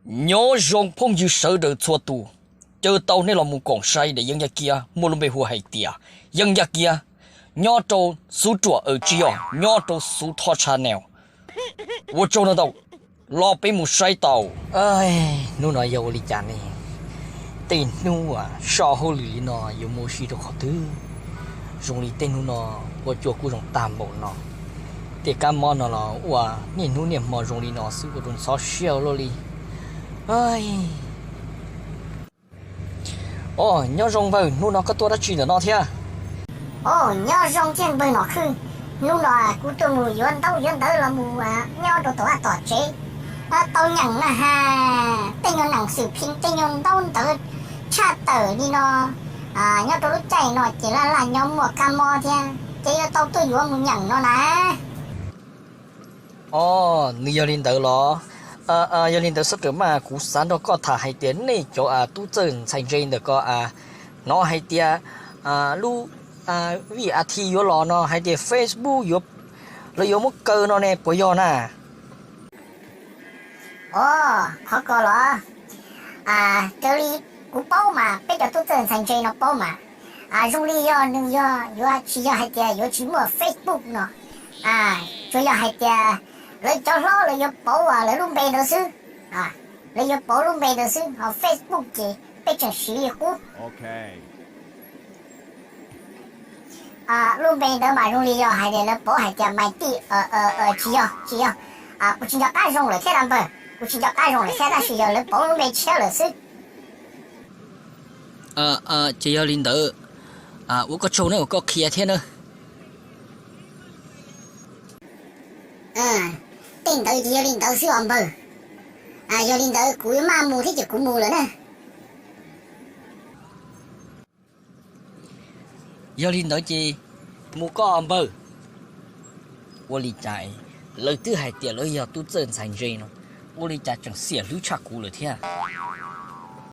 Nyob zoo phooj ywg sawv daws txhua tus, caw tau nej los mus koom saib daim yeeb yaj kiab muaj lub npe hu hais tias yeeb yaj kiab nyob rau xub ruam aw tsis yog nyob rau xub thoj channel. Ua tsaug ntau ntau, los peb mus saib tau. Hnub no yog ua li cas ne? Tej hnub uas soj hauj lwm li no yuav mus ua si rau qhov twg? Zoo li tej hnub no ua cua kuj zoo tag npaum no. Tej kab mob no los ua niaj hnub niaj hmo zoo li no xwb ua rau ntxhov siab ua luaj li. Os, nyob zoo npawg, hnub no koj tuaj dab tsi ntawm no thiab? Os, nyob zoo thiab npawg Nom Khwj. Hnub no kuv tuaj mus yuav ntaub yuav ntawv los mus nyob rau tom vaj tom tsev, tau nyeem na has, tej nyuag neem xwm phim, tej nyuag ntaub ntawv tshaj tawm li no nyob rau lub caij no ces laj laj nyob muaj kab mob thiab ces yuav tau tuaj yuav mus nyeem no na. Os, nws yog li ntawd los? Yog li ntawd sawv daws mas kuv xav nrog koj tham hais tias nej cov tub txawj ntxhais ntse ntawm ko hnov hais tias lub vij a thi yuav los no hais tias Facebook lawv yuav muab kaw no ne, puas yog na? Os, qhov ko los? Raws li kuv paub mas peb cov tub txawj ntxhais ntse no paub mas, zoo li yog nws yog yuav tsis yog hais tias yuav tsis muaj Facebook no, tsuas yog hais tias lawv cov hlob lawv yuav pauv lawv lub npe ntawd xwb. Lawv yuav pauv lub npe ntawd xwb, ho Facebook ces peb tseem siv li qub. Lub npe ntawd mas zoo li yog hais tias lawv pauv hais tias Maiv Tij, tsis yog, tsis yog. Kuv tsis nco qab zoo lawm thiab da npawg, kuv tsis nco qab zoo lawm thiab tab sis yog lawv pauv lub npe tshiab lawm xwb. Ces yog li ntawd, ua koj tsaug ne uas koj qhia thiab na. Tej ntawd ces yog li ntawd xwb os npawg. Yog li ntawd kuv yuav maj mus thiab ces kuv mus lawm na. Yog li ntawd ces mus koj npawg. Ua li cas lawv twb hais tias lawv yog tub txawj ntxhais ntse no, ua li cas tseem xiam hlwb tshaj kuv lawm thiab?